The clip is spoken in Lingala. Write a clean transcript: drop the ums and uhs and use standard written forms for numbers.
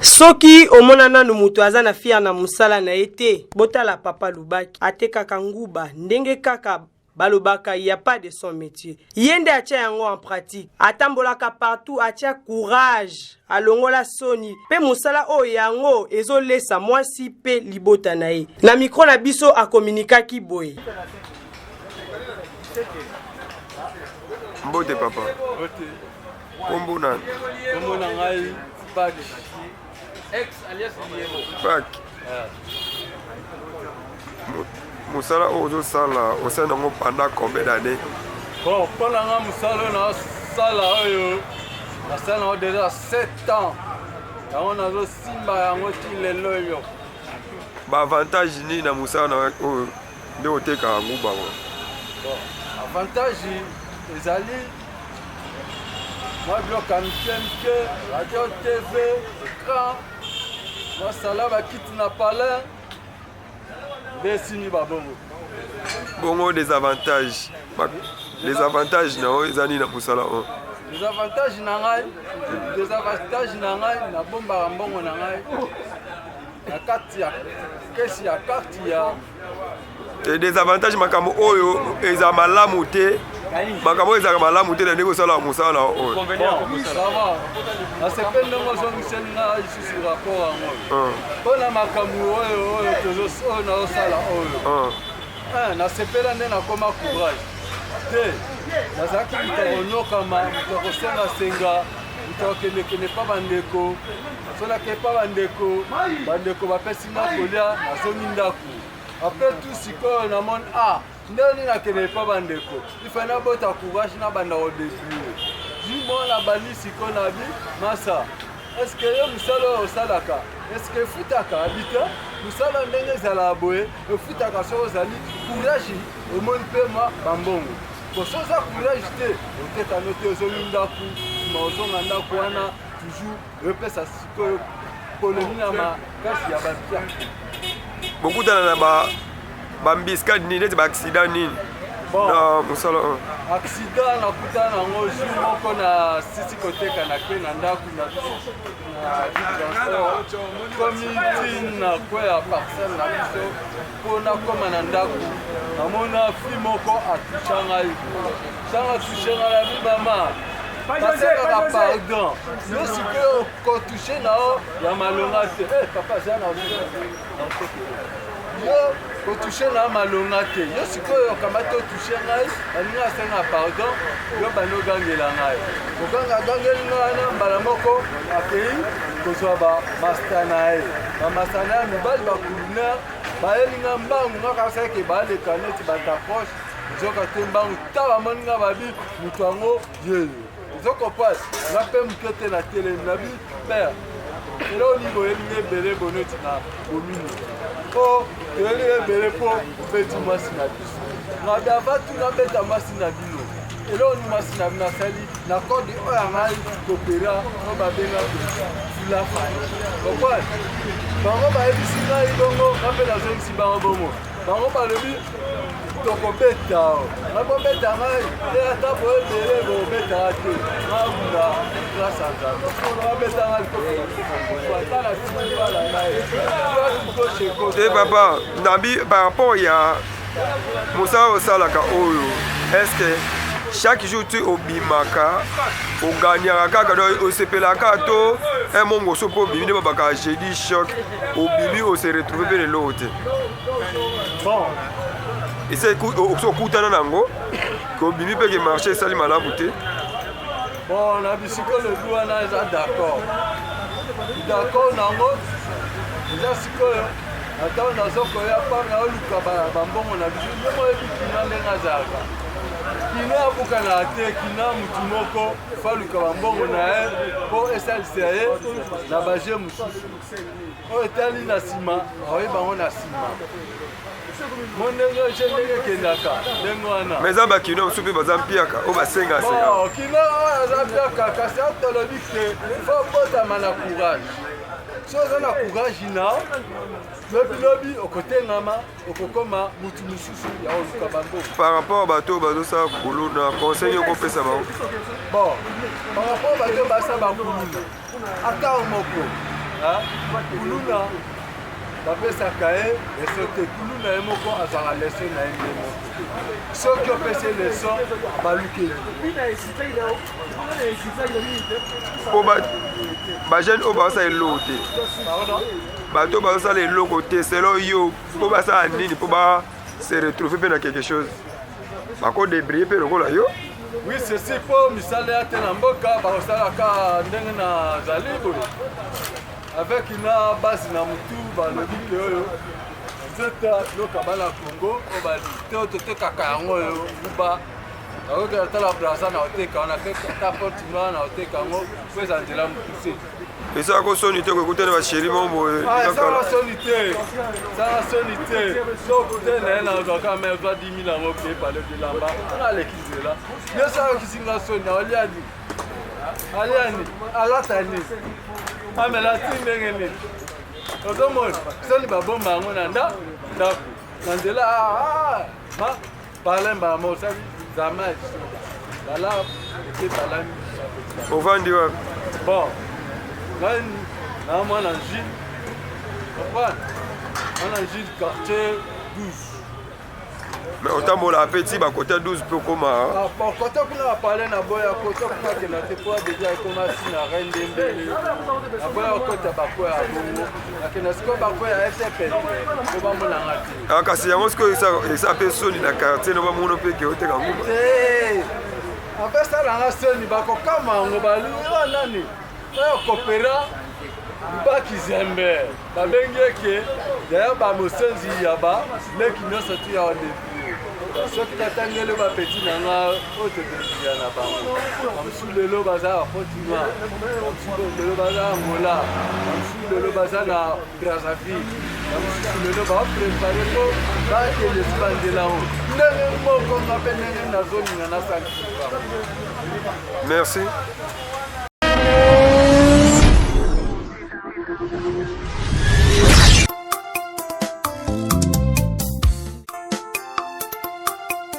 Soki omona nanu moto aza na fier na mosala na ye te, botala papa Lubaki atekaka nguba ndenge kaka balobaka il y a pas de son métier. Ye nde atia yango en pratique. Atambolaka partout atia courage, alongola soni pe mosala oyo yango ezolesa mwasi pe libota na ye. Na micro na biso akominikaki boye. Mbote papa. Mbote. Kombo nani? Kombo na ngai Pak. Ex alias Liemo. Pak. Mosala oyo ozosala osali nango pendant combien d'années? Bon, mpo na ngai mosala oyo nasala oyo nasala yango déjà 7 ans yango nazosimba yango ti lelo oyo. Baavantage nini na mosala na oyo nde otekaka nguba ngo? Bon, avantage ezali mwa biloko ya mike mike, radio, tv, écran, mwa sala bakiti na palin nde esimbi babongo. Bongo desavantage, desavantage na oyo eza nini na mosala oyo? Desavantage na ngai, desavantage na ngai, nabombaka mbongo na ngai na kati ya kesi ya karte ya te. Desavantage, makambo oyo eza malamu te, makambo oyo ezalaka malamu te na ndenge osalaka mosala oyo. Nasepeli ndenge ozongiseli nga lisusu rapport yango mpo na makambo oyo oyo oyo naosala oyo. Nasepela nde nakoma courage te. Nazalaki moto akonyokama, moto akosengasenga, moto akendekende pa bandeko. Solaki epa bandeko, bandeko bapesi nga kolia, nazongi ndako. Après tout sikoyo namoni ah ndenge nini nakende epa bandeko, ifa nabota courage, nabanda kodebrouille. Jimo nabandi sikoyo na bi masa, est-ce yo mosala oyo osalaka est-ce efutaka? Abi te, mosala ndenge ezalaka boye efutaka soki ozali courage, omoni mpe mwa bambongo. Koso oza courage te, otekano te, ozongi ndako, nsima ozonga ndako wana toujours epesa sikoyo polemi na makasi ya bapia. Bokutana na ba bambiskade nini, neti baaccident nini na mosala oyo? Accident nakutana nango jour moko, na sisi koteka, na ke na ndako na biso na transport, komi ntina kweya parcelle na biso mpo nakóma na ndako, namona fi moko atusha ngai. Ntango atushe ngai, na bi mama basengaka pardon, yo sikoyo kotouche na yo ya malonga te. Papa aza na yo kotouche na yo malonga te, yo sikoyo okamati otouche ngai, balingi asenga pardon, yo bandi ogangela ngai. Oganga, agangeli ngai wana, mbala moko akei kozwa bamasta na ye, bamasta na ye mibali bakulunere bayeli nga mbangu. Nga kaka ke baleka neti bato approche, nzoka te mbangu ta bamoni nga, babi moto yango yeyo ozokopase nga mpe moke te. Na telemi, na bi père, eloko nini boyebi nga ebele boneti na bomino o toyeli ebele mpo obeti mwasi na biso? Ngabi ava tuna beta mwasi na bino, eloko nini mwasi na bino asali na kode oyo ya ngai kopera oyo babenga fulafani? Comprendre bango bayebisi ngai bongo, nga mpe nazongisi bango bongo. Bango balobi tokobeta, nga bobeta ngai te, ata boye ebele bobetaka te, ngabunda grâce ya Nzambe. Babeta ngai ata na tibala ngai. Te papa, nabi par rapport ya mosala osalaka oyo, est ce que chaque jour ti obimaka ogagnaka kaka, donc osepelaka to un mongo so mpo obimi nde babaka jeudi choc, obimi ose retrouve mpe lelo te? Bon, ese okutana nango kobimi mpe ke marché esali malamu te? Bon, na bisika olobi wana eza d'accord, d'accord nango eza sikoyo ata nazokoya mpa naoluka bambongo na biso ndenge oyebi kina ndenge azalaka, kina abukanaka te, kina mutu moko faluka bambongo na ye mpo esalisa ye na baje mosusu oyo etali na nsima, aoyeba yango na nsima mo ndenge je ndenge ekendaka ndenge wana. Mais eza bakino mosusu mpe baza mpiaka oyo basengasenga. Kino oyo aza mpiaka, kasi atolobi ke fo botama na courage. Soki oza na courage na lobilobi okotengama, okokoma mutu mosusu ya koluka bambongo. Par rapport bato oyo bazosala kuluna, conseil nini okopesa bango? Bon, par rapport bato oyo basala bakuluna, ata moko kuluna bapesaka ye leso te. Kuluna ye moko azwaka leso na ye nde moko. Soki opesi ye leso, abalukeli. Po bajeune oyo bazosala eloko te, bato oyo bazosala eloko te, selon yo mpo basala nini mpo ba se retrouver mpe na quelque chose, bakodebrie mpe lokola yo? Oui, ceci mpo misala ya te na mboka, bakosalaka ndenge nazali boye avec na base na motu. Balobi ke oyo nzeta biloko bana Congo oyo bali te, oyo totekaka yango oyo nguba, nakokela tala Braza na oteka wana ata porte noire na oteka yango mpo eza nzela mokuse. Esalaka soni te kokutana basheri mo boye? Esala soni te, esala soni te. So okutani na ye, nazwaka me ozwa 10 000 yango ke pale bilamba wana aleki nzela nyonso, ayokisi nga soni. Aolia nini? Alia nini? Alata nini? Amela ti ndenge nini? Ozomona soni, babomba yango na ndako na nzela ma parle mbala moko osali zama bala eke balami. Ovandi wapi? Bon, ngai na mwana Gilles, comprendre, mwana Gilles, quartier 12. Mais otambola mpe ti bakota 12 mpe okoma? Bon, kota kuna bapale na boya, kota kuna akenda te po deja ekoma si na reine ndembele. Naboya kokota bakwa ya bongo, nakenda sikoyo bakwa ya ftpn po bamonanga te. Ah, kasi yango sikoyo esa mpe soni na quartier no, bamono mpe ke oteka nguba. Apesalanga soni, bakokama yango balinga nani oyo kopera Lubaki Zembe. Babengi eke yaya bamosenzi ya baleki nyonso ti ya wadeplie. Soki natangeli bapeti na nga oyo todeplia na bango, bamosusu lelo baza ya Fatima, bamosusu lelo baza ya Angola, bamosusu lelo baza na Brazzaville, bamosusu lelo baprépare mpo bakende si banzela oyo ndenge moko nga mpe ndenge nazolinga nasalisa. Merci.